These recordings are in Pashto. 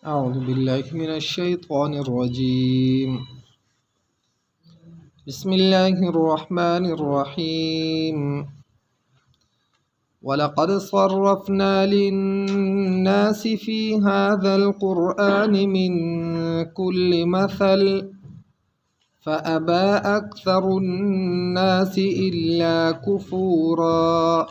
أعوذ بالله من الشيطان الرجيم. بسم الله الرحمن الرحيم. ولقد صرفنا للناس في هذا القرآن من كل مثل فأبى أكثر الناس إلا كفورا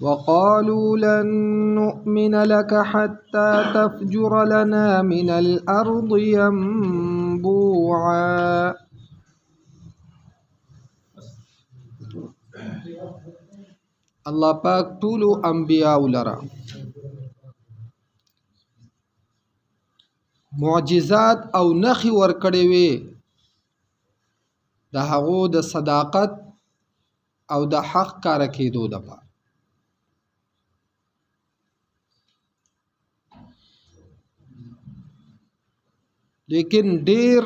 وقالوا لن نؤمن لك حتى تفجر لنا من الأرض ينبوعا. الله پاک ټولو انبیاء لره معجزات او نخي ورکړې وي د هغو د صداقت او د حق کار کېدو دپاره. لیکن ډیر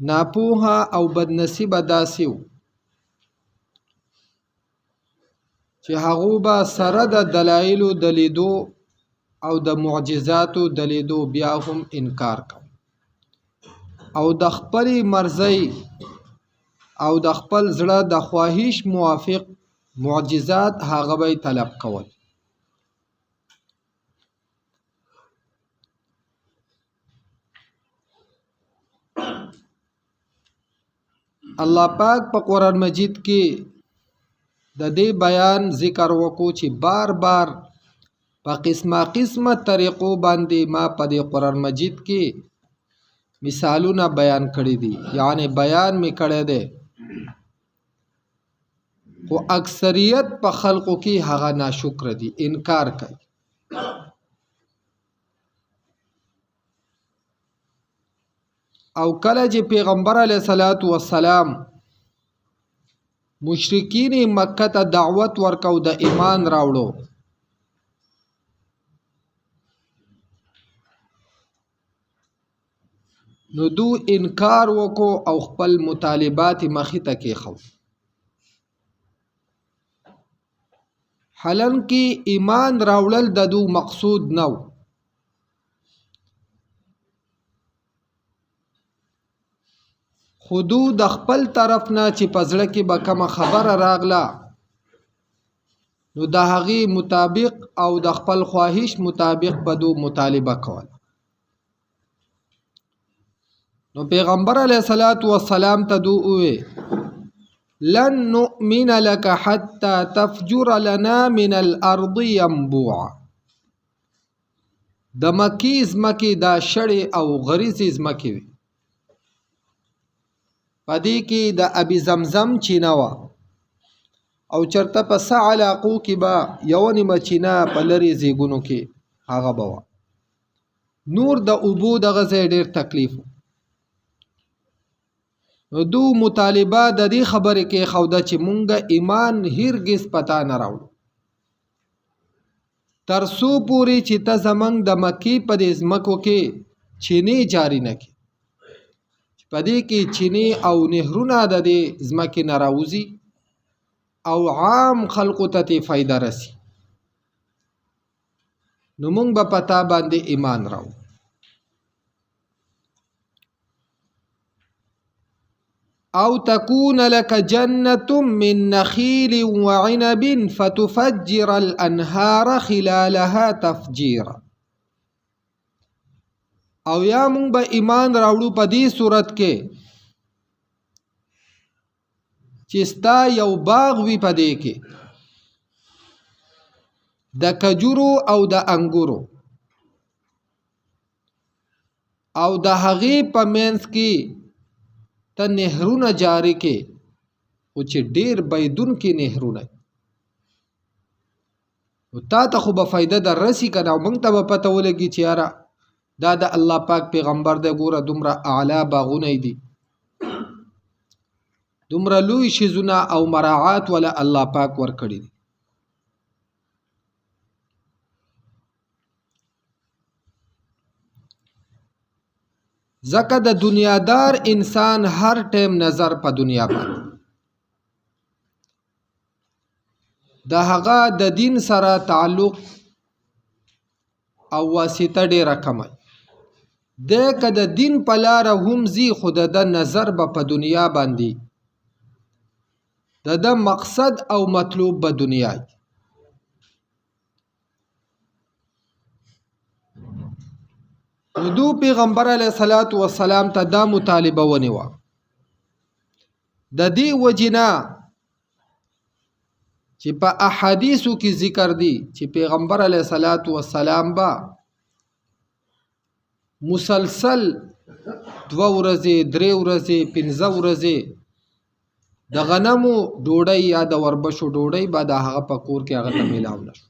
ناپوهه او بدنصیبه داسې وو چې هغو به سره د دلایلو د لیدو او د معجزاتو د لیدو بیا هم انکار کوي او د خپلې مرضۍ او د خپل زړه د خواهش موافق معجزات هغه به طلب کول. الله پاک په قرآن مجید کې د دې بیان ذکر وکړو چې بار بار په قسمه قسمه طریقو باندې ما په دې قرآن مجید کې مثالونه بیان کړي دي، یعنی بیان می کړی دی، خو اکثریت په خلقو کې هغه ناشکر دي، انکار کوي. او کله چې پیغمبر علیه الصلاۃ والسلام مشرکین مکه ته دعوت ورکاو د ایمان راوړو، نو دو انکار وکړو او خپل مطالبات مخې ته کېښو. حالانکه ایمان راوړل د دو مقصود نه و. خو دو د خپل طرف نه چې په زړه کې به کومه خبره راغله نو د هغې مطابق او د خپل خواهش مطابق به دو مطالبه کوله. نو پیغمبر علیه الصلاۃ والسلام ته دو ووی لن نؤمن لك حتى تفجر لنا من الارض ينبوعا. د مکی ځمکې دا شړې او غریزې ځمکې وې، په دې کې د ابي زمزم چینه وه او چرته په څه علاقو کې به یوه نیمه چینه په لرې ځایونو کې هغه به وه. نور د اوبو دغه ځای ډېر تکلیف و. نو دو مطالبه د دې خبرې کېښوده چې مونږ ایمان هرګز پتا نه راوړو تر څو پورې چې ته زمونږ د مکې په دې ځمکو کې چینې جاري نه کړې، چې په دې کې چینې او نهرونه د دې ځمکې نه راوځي او عام خلکو ته ترې فایده رسي، نو مونږ به په تا باندې ایمان راوړو. او تكون لك جنة من نخيل وعنب فتفجر الأنهار خلالها تفجيرا. او یا مونږ به ایمان راوړو په دې صورت کې چې ستا یو باغ وي په دې کې د کجورو او د انګورو او د هغې په منځ کې ته نهرونه جاری کې، خو چې ډیر بيدونکي نهرونه، نو تا ته خو به فایده در رسي که نه، موږ ته به پته ولګي چې یاره دا د الله پاک پیغمبر دی، ګوره دومره اعلی باغونه یې دي، دومره لوی شیزونه او مراعات وله الله پاک ورکړي دي. ځکه د دنیادار انسان هر ټیم نظر په دنیا باندې، د هغه د دین سره تعلق او واسطه ډیره کمه. دی که د دین په لاره هم ځي، خو د ده نظر به په دنیا باندې، د ده مقصد او مطلوب به دنیا وي. نو دو پیغمبر علیه الصلاة والسلام ته دا مطالبه ونیوه. د دې وجې نه چې په احادیثو کې ذکر دي چې پیغمبر علیه الصلاة والسلام به مسلسل دوه ورځې، درې ورځې، پنځه ورځې د غنمو ډوډۍ یا د وربشو ډوډۍ به د هغه په کور کې هغه ته میلاو نه شو.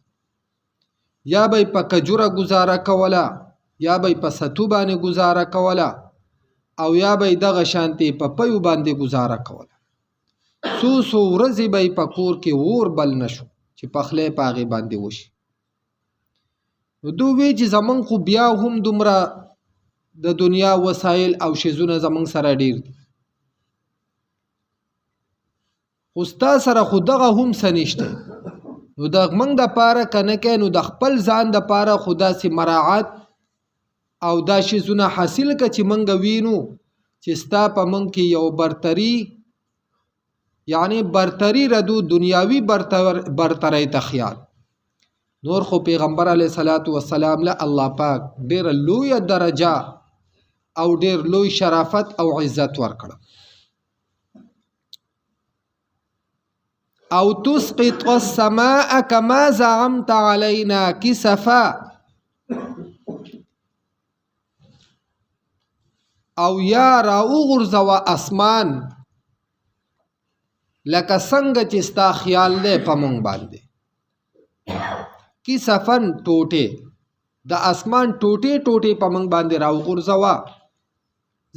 یا به په کجوره گزاره کوله، یا به په ستو باندې گزاره کوله، او یا به دغه شانتې په پیو باندې گزاره کوله. څو څو ورځې به په کور کې اور بل نه شو چې پخلی په هغې باندې وشي. نو دوی وی چې زمونږ خو بیا هم دومره د دنیا وسایل او شیزونه زمونږ سره ډیر دي، خو ستا سره خو دغه هم څه نشته. نو د موږ دپاره که نه کوې نو د خپل ځان دپاره خو داسې مراعات او دا شیزونه حاصل که چې موږ وینو چې ستا په موږ کې یو برتري، یعنی برتری ردو دنیاوی برتری ته خیال. نور خو پیغمبر علیه الصلاة والسلام له الله پاک ډیره لویه درجه او ډیر لوی شرافت او عزت ورکړ. او تسقط السماء كما زعمت علينا كسفا، او یا را وغورځوه اسمان لکه څنګه چې ستا خیال دی په مونږ باندې. کسفن ټوټې، د اسمان ټوټې ټوټې په مونږ باندې راوغورځوه،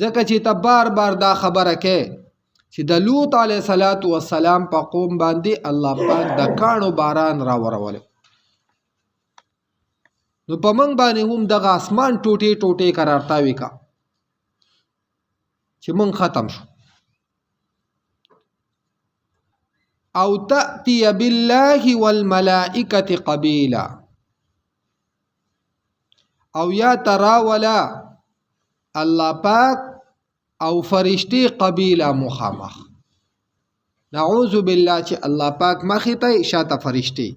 ځکه چې ته بار بار دا خبره کې چې د لوط علیه الصلاة والسلام په قوم باندې الله پاک د کاڼو باران راورولی، نو په موږ باندې هم دغه اسمان ټوټې ټوټې قرارتاوي کا چې موږ ختم شو. او تأتي بالله والملائکة قبیلا، او یا تراولا الله پاک او فرشتي قبیله مخامخ. نعوذ بالله چې الله پاک مخې ته شاته فرشتي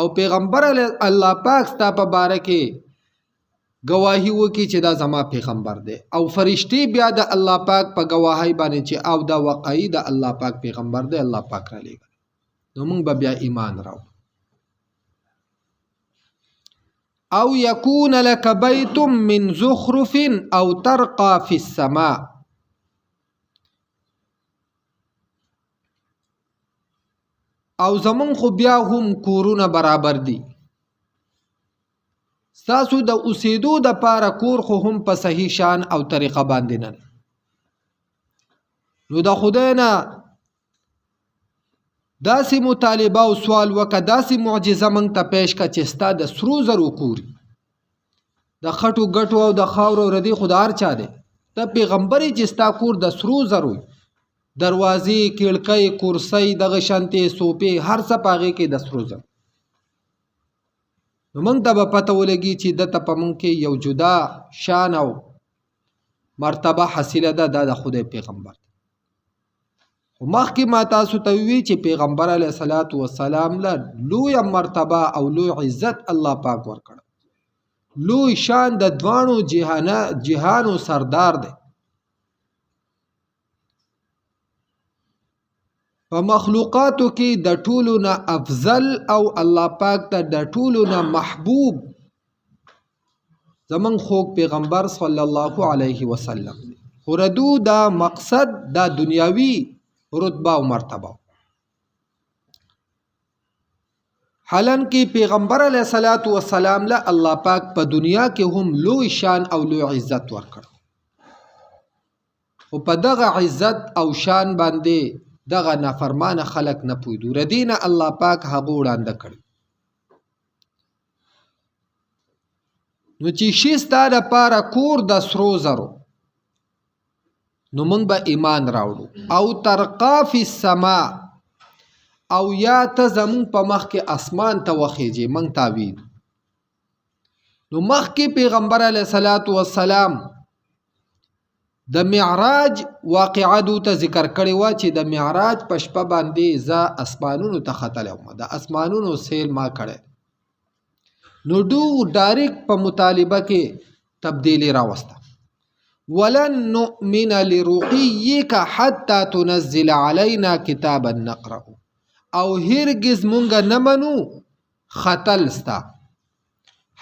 او پیغمبر الله پاک ستا په باره کې گواهی وکي چې دا زما پیغمبر دی، او فرشتي بیا د الله پاک په گواهی باندې چې او دا واقعي د الله پاک پیغمبر دی، الله پاک را لېږلی، نو موږ به بیا ایمان راوړو. او یکون لک بیت من زخرف او ترقى فی السماء، او زمون خو بیا هم کورونه برابر دي، ستاسو د اوسېدو د پاره کور خو هم په صحیح شان او طریقه باندې نه. نو د خدای نه داسې مطالبه او سوال وکړه، داسې معجزه موږ ته پیش کړه چې ستا د سرو زرو کور، د خټو ګټو او د خاورو ردې خو د هر چا دی، ته پیغمبر یې چې ستا کور د سرو زرو، دروازې، کړکۍ، کرسۍ، دغه شانتې سوپې، هر څه په هغې کې د سرو زرو. نو موږ ته به پته ولګي چې دته په موږ کې یو جدا شان او مرتبه حاصله ده، دا د خدای پیغمبر دی. خو مخکې ما تاسو ته ووی چې پیغمبر علیه الصلاة والسلام له لویه مرتبه او لوی عزت الله پاک ورکړ، لوی شان د دواړو جهانو سردار دی. په مخلوقاتو کې د ټولو نه افضل او الله پاک ته د ټولو نه محبوب زمونږ خوږ پیغمبر صلی الله علیه وسلم دی. خو ردو دا مقصد دا دنیاوي رتبه او مرتبه. حالانکه پیغمبر علیه الصلاة والسلام له الله پاک په دنیا کې هم لوی شان او لوی عزت ورکړ، خو په دغه عزت او شان باندې دغه نافرمانه خلک نه پوهېدو، ردې نه الله پاک هغو وړاندې کړي. نو چې شي ستا دپاره کور د سرو زرو، نو موږ به ایمان راوړو. او ترقا فی السما، او یا ته زموږ په مخ کې اسمان ته وخیژې، موږ تا وینو. نو مخکې پیغمبر علیه الصلاة والسلام د معراج واقعه دو ته ذکر کړې وه چې د معراج په شپه باندې زه اسمانونو ته ختلی وم، د اسمانونو سیل ما کړی. نو دو ډایرکټ په مطالبه کې تبدیلی راوسته. ولن نؤمن لرقيك حتى تنزل علينا كتابا نقرأ، او هرگز مونږ نه منو ختل ستا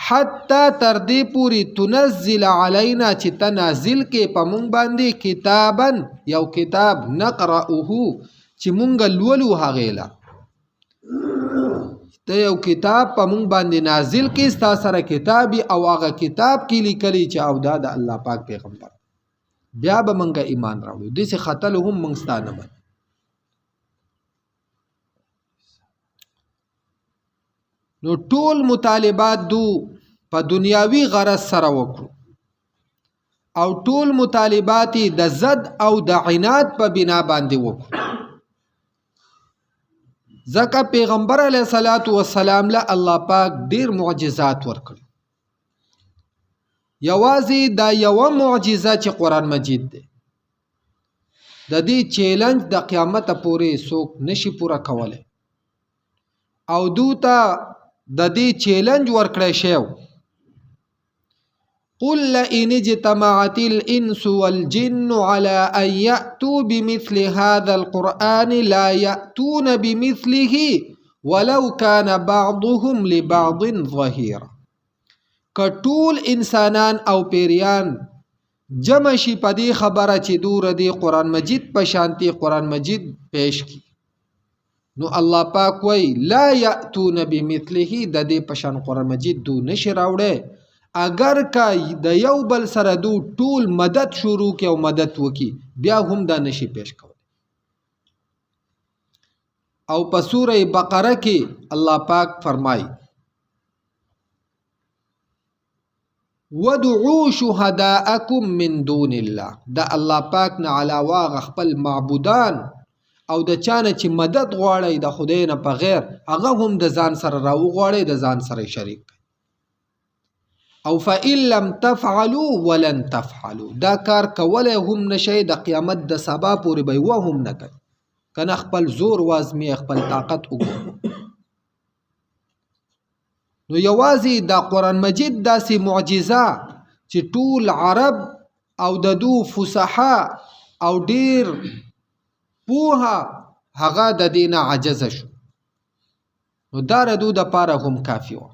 حتی تر دې پورې تنزل علینا چې ته نازل کې په مونږ باندې کتابا یو کتاب نقرأه چې مونږ لولو هغې له. ته یو کتاب په مونږ باندې نازل کې، ستا سره کتاب او هغه کتاب کې لیکلی چې او دا د الله پاک پیغمبر، بیا به مونږ ایمان راوړو. داسې ختل هم مونږ ستا نه منو. نو ټول مطالبات دو په دنیاوی غرض سره وکړو او ټول مطالبات د زد او د عناد په بنا باندې وکړو، ځکه پیغمبر علیه الصلاۃ والسلام له الله پاک ډیر معجزات ورکړ. یوازې دا یوه معجزه چې قرآن مجید دی، د دې چیلنج د قیامت پورې څوک نشي پوره کولی، او دو ته د دې چیلنج ورکړی شوی. قل لئن اجتمعت الإنس والجن على أن يأتوا بمثل هذا القرآن لا يأتون بمثله ولو كان بعضهم لبعض ظهيرا. که ټول انسانان او پیریان جمع شي په دې خبره چې دور دې قرآن مجید په شانتي قرآن مجید پیش کی، نو الله پاک وای لا یأتون بمثله، د دې په شان قرآن مجید دو نشي راوړی، اگر که د یو بل سره دو ټول مدد شروع کی او مدد وکي بیا هم دا نشي پیش کولی. او په سوره بقره کې الله پاک فرمای ودعو شهداءکم من دون الله، د الله پاک نه علاوه هغه خپل معبودان او د چا نه چې مدد غواړئ د خدای نه په غیر، هغه هم د ځان سره راوغواړئ، د ځان سره شریک کړئ. او فإن لم تفعلوا ولن تفعلوا، دا کار کولی هم نشئ، د قیامت د سبا پورې به یې وهم نه کوي، که نه خپل زور وازمي، خپل طاقت وګورئ. نو یوازې دا قرآن مجید داسې معجزه چې ټول عرب او د دو فصحا او ډیر پوهه هغه د دې نه عاجزه شو، نو دا ردو د پاره هم کافي وه.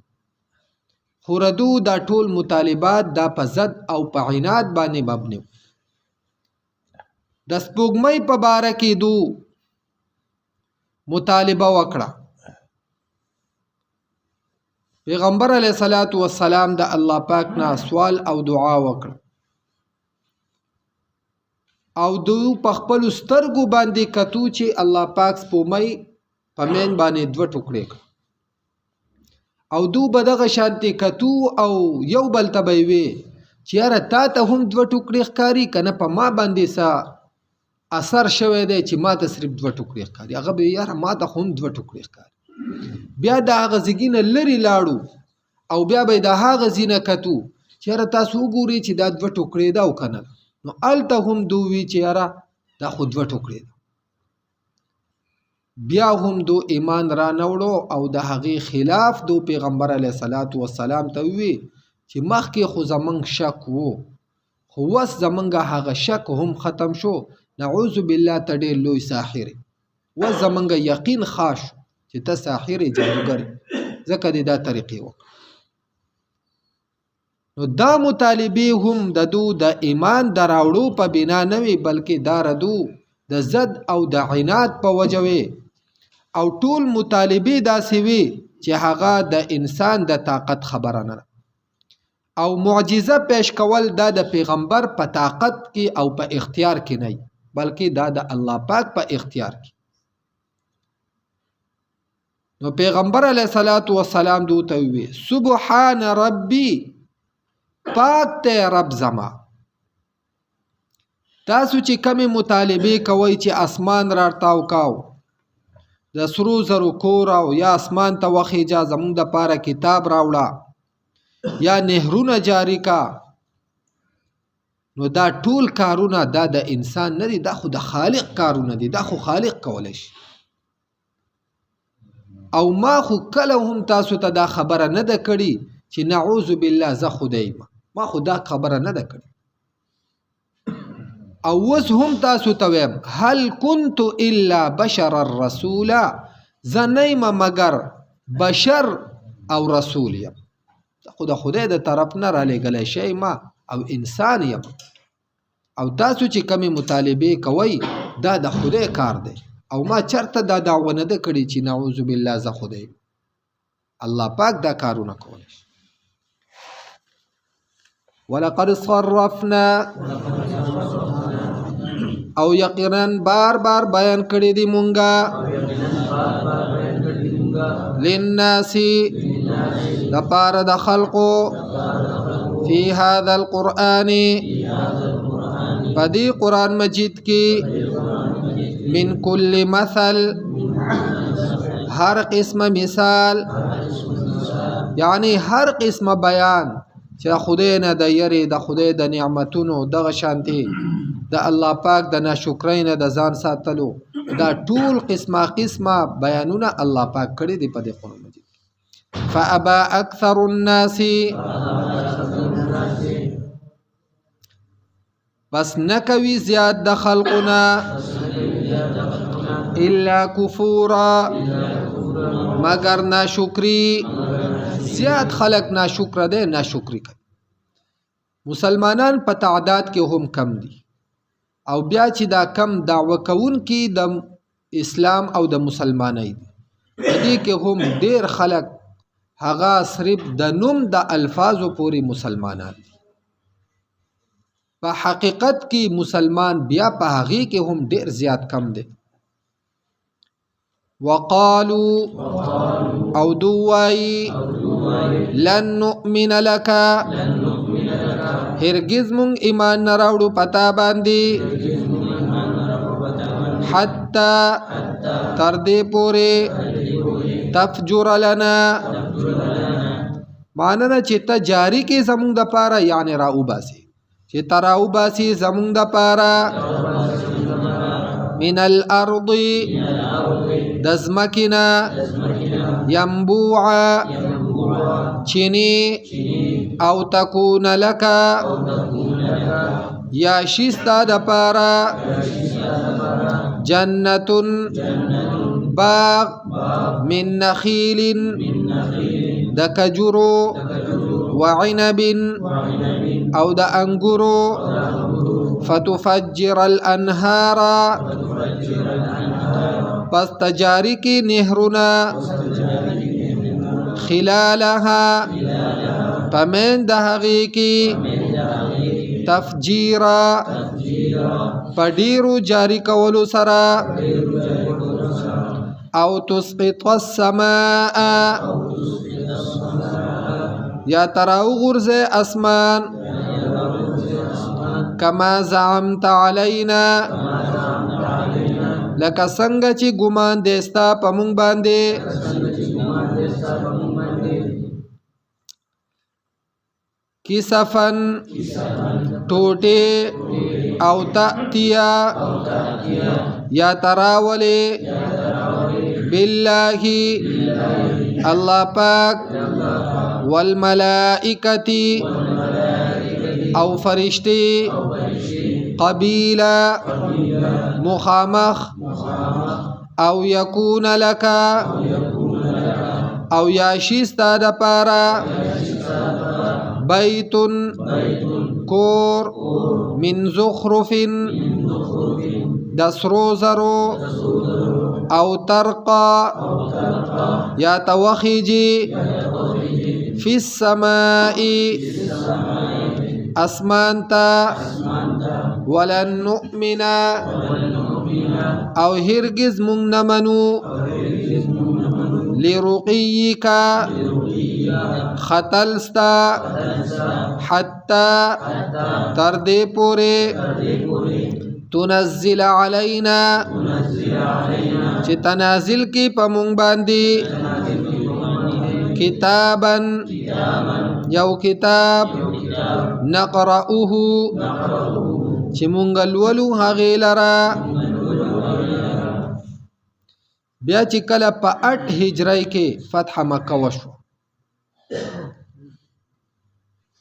خو ردو دا ټول مطالبات دا په ضد او په عناد باندې مبني وو. د سپوږمۍ په باره کې دو مطالبه وکړه. پیغمبر علیه الصلاۃ والسلام د الله پاک نه سوال او دعا وکړه او دو په خپل سترګو باندې کتو چې الله پاک سپومۍ په مین باندې دوه ټوکړې کړه، او دو به دغه شانتې کتو او یو بل ته به یې وی چې یاره تا ته هم دوه ټوکړې ښکاري که نه په ما باندې څه اثر شوی دی چې ما ته صرف دوه ټوکړې ښکاري. هغه به یاره ما ته خو هم دوه ټوکړې ښکاري. بیا د هغه ځګي نه لرې لاړو او بیا به یې د هغه ځي نه کتو چې یاره تاسو وګورئ چې دا دوه ټوکړې ده او که نه، نو هلته هم دوی وي چې یاره دا خو دوه ټوکړې ده. بیا هم دو ایمان را نه وړو او د هغې خلاف دو پیغمبر علیه الصلاة والسلام ته ووی چې مخکې خو زمونږ شک وو، خو وس زمونږ هغه شک هم ختم شو، نعوذ بالله ته ډېر لوی ساحر یې، وس زمونږ یقین خاص شو چې ته ساحر یې، جادوګر یې، ځکه دې دا طریقې وکړه. نو دا مطالبې هم د دو د ایمان د راوړو په بنا نه وي، بلکې دا ردو د زد او د عناد په وجه وي، او ټول مطالبې داسې وي چې هغه د انسان د طاقت خبره نه ده. او معجزه پیش کول دا د پیغمبر په طاقت کې او په اختیار کې نه، بلکې دا د الله پاک په اختیار کې. نو پیغمبر علیه الصلاۃ والسلام دو ته وی سبحان ربي، پاک ته رب زما. تاسو چې کمې مطالبې کوئ چې اسمان رارتاو کاو، د سرو زرو کور او یا اسمان ته وخیجه، زمونږ دپاره کتاب راوړه، یا نهرونه جاری کا. نو دا ټول کارونه دا د انسان نه دي، دا خو د خالق کارونه دي، دا خو خالق کولی شي. او ما خو کله هم تاسو ته دا خبره نه ده کړې چې نعوذ بالله زه خدای یم، ما خو دا خبره نه ده کړې. او اوس هم تاسو ته وایم هل كنت الا بشرا رسولا، زه نه یم مګر بشر او رسول یم، خو د خدای د طرف نه رالیږلی شوی ما او انسان یم. او تاسو چې کمې مطالبې کوئ دا د خدای کار دی، او ما چرته دا دعوه نه ده کړې چې نعوذ بالله زه خدای یم. الله پاک دا کارونه کولی شي. ولقد صرفنا، او یقینا بار بار بیان کړی دی مونږه للناس د پاره د خلقو فی هذا القرآن، پدې قرآن مجید کې من کل مثل، هر قسم مثال، یعنی هر قسم بیان چې خدای نه د یری، د خدای د نعمتونو دغه شانتي، د الله پاک د ناشکرۍ نه د ځان ساتلو، دا ټول قسمه قسمه بیانونه الله پاک کړي دي په دې قرآن مجید. فأبا أكثر الناس، بس نکوي زیات د خلقنا الا کفورا، مگر ناشکری. زیات خلق ناشکر دی، ناشکری کوي. مسلمانان په تعداد کې هم کم دي، او بیا چې دا کم دعوه کوونکي د اسلام او د مسلمانۍ دي، په دې کې هم ډیر خلک هغه صرف د نوم د الفاظو پورې مسلمانان دي. په حقیقت کې مسلمان بیا په هغې کې هم ډیر زیات کم دی. وقالو، او دوی لن نؤمن لك، هرگز مونږ ایمان نه راوړو پتا باندې، حتی تر دې پورې تفجر لنا، معنی نه چې ته جاری کې زمونږ د پاره، یعنی را وباسي، چې ته را وباسي زمونږ د پاره من الارض د ځمکې نه ینبوعا چینې، او تکون لک یا شي ستا دپاره جنت باغ من نخیل د کجورو وعنب او د انګورو، فتفجر الانهار پس تجاری کې نهرونه خلالها پمن د هغې کې تفجیرا په ډیرو جاری کولو سره، او تسقط السماء یا تراو غورځي اسمان کما زعمت علینا لکه څنګه چې ګمان دی ستا په مونږ باندې. کسفن ټوټې او تأتیا یا تراولې بالله الله پاک والملائکة او فرشتي قبیلا مخامخ، او یکون لک او یاشی ستا دپاره بیت کور من زخرف د سرو زرو، او ترقا یا توخیجی فی السماء اسمان ته، ولن نؤمن او هرگز مونږ نه منو لرقیک خطل ستا حتی تر دې پورې تنزل علینا چې تنازل کې په مونږ باندې کتابا، یو کتاب، نقرأه، چې مونږ لولو هغې لره. بیا چې کله په 8 هجری کې فتح مکه وشو،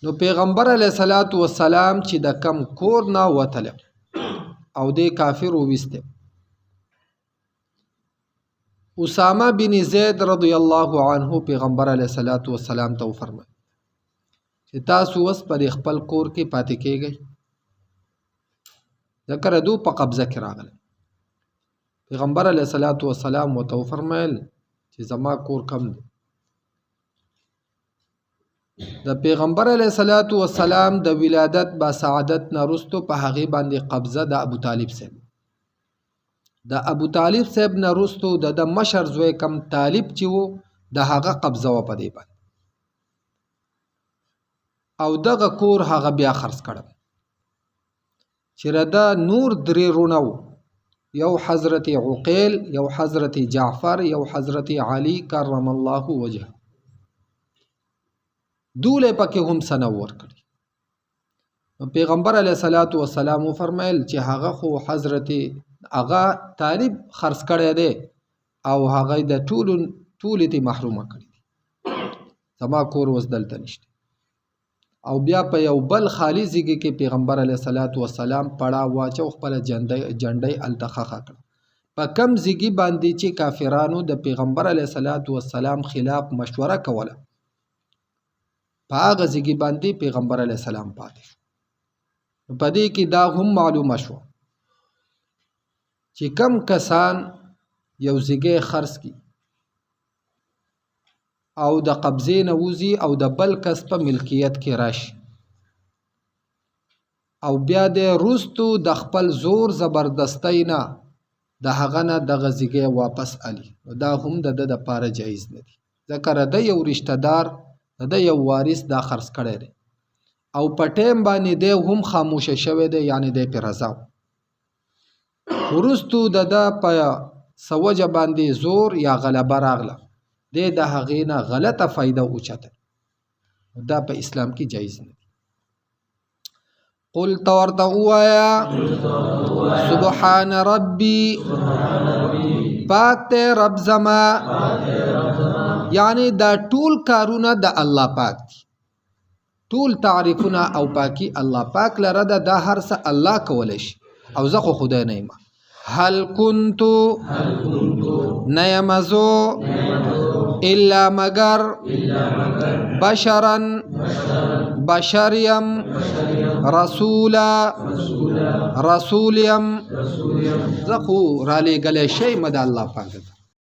نو پیغمبر علیه الصلاة والسلام چې د کم کور نه وتلی او دې کافر وویستی، اسامه بن زید رضی الله عنه پیغمبر علیه الصلاة والسلام ته وفرمایل چې تاسو اوس په دې خپل کور کې پاتې کیږئ، ځکه د دوی په قبضه کې راغلی. پیغمبر علیه الصلاة والسلام ورته وفرمایل چې زما کور کم دی. د پیغمبر علیه الصلاة والسلام د ولادت با سعادت نه وروسته په هغې باندې قبضه د ابو طالب صاحب، د ابو طالب صاحب نه وروسته د ده مشر زوی کم طالب چې و د هغه قبضه وه په دې باندې، او دغه کور هغه بیا خرڅ کړم چې د نور درې رونه وو، یو حضرت عقیل، یو حضرت جعفر، یو حضرت علی کرم الله وجهه، دوله پکې هم سنه ورکړي. پیغمبر علیه الصلاة والسلام وفرمایل چې هغه خو حضرت هغه طالب خرڅ کړی دی او هغه د ټولې ته محرومه کړي دي، زما کور اوس دلته نشته. او بیا په یو بل خالی ځای کې پیغمبر علیه الصلاة والسلام پړا واچو، خپله جنډۍ هلته ښخه کړه. په کم ځای باندې چې کافرانو د پیغمبر علیه الصلاة والسلام خلاف مشوره کوله، په هغه ځای باندې پیغمبر علیه السلام پاتې شو. په دې کې دا هم معلومه شوه چې کم کسان یو ځای خرڅ کړي او د قبضې نه وځي او د بل کس په ملکیت کې راشي، او بیا د وروستو د خپل زور زبردستۍ نه د هغه نه دغه ځای واپس الی، نو دا هم د ده دپاره جایز نه دی، ځکه د ده یو رشته دار، د ده یو وارث دا خرڅ کړی دی او په ټایم باندې دی هم خاموشه شوی دی، یعنې دی پرې رضا و. وروستو د ده په څه وجه باندې زور یا غلبه راغله، دی د هغې نه غلطه فایده اوچته، دا په اسلام کې جایز نه دی. قل ته ورته ووایه سبحان ربي، پاک دی رب زما، یعنی دا ټول کارونه د الله پاک دي، ټول تعریفونه او پاکي الله پاک لره ده، دا هر څه الله کولی شي او زه خو خدای نه یم. هل كنت نه یم زه الا مگر بشرا، بشر یم، رسولا، رسول یم، زه خو رالیږلی شی یم د الله پاک.